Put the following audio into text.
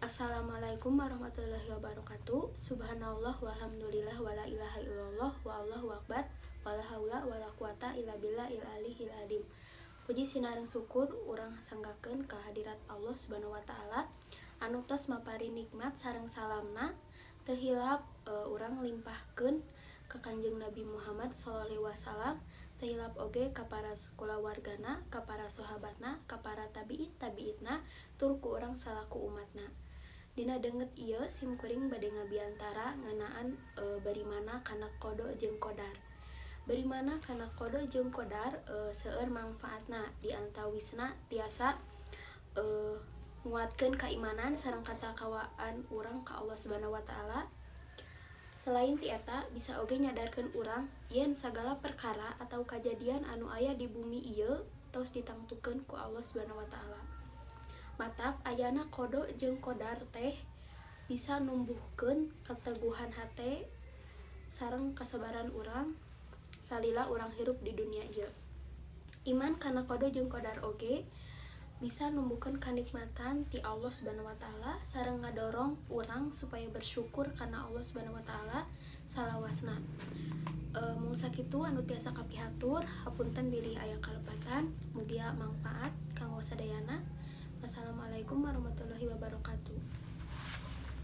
Assalamualaikum warahmatullahi wabarakatuh. Subhanallah walhamdulillah wala ilaha illallah wa allahu akbar wala haula wala quwata illa billahil aliyil adzim. Puji sinareng syukur urang sanggakeun ka hadirat Allah Subhanahu wa Taala anu tos maparin nikmat sareng salamna teu hilap urang limpahkeun ka Kanjeng Nabi Muhammad sallallahu alaihi wasallam, teu hilap oge ka para kulawargana, ka para sahabatna, ka para tabiin tabiinna, tur ku urang salaku umatna. Dina danget ieu sim kuring bade ngabiantara ngeunaan barimana kana qada jeung qadar. Barimana kana qada jeung qadar seueur mangfaatna, di antawisna tiasa nguatkeun kaimanan sareng katakwaan urang ka Allah Subhanahu wa Taala. Selain ti eta, bisa oge nyadarkeun urang yen sagala perkara atau kajadian anu aya di bumi ieu tos ditangtukeun ku Allah Subhanahu wa Taala. Matak ayana qada jeung qadar teh bisa numbuhkeun kateguhan hate sareng kasabaran urang salila urang hirup di dunia ieu. Iman kana qada jeung qadar oge bisa numbuhkeun kanikmatan ti Allah Subhanahu wa Taala sareng ngadorong urang supaya bersyukur kana Allah Subhanahu wa Taala salawasna. Mung sakitu anu tiasa kapihatur, hapunten bilih aya kalepatan, mugia mangpaat kanggo sadayana. Wassalamualaikum warahmatullahi wabarakatuh.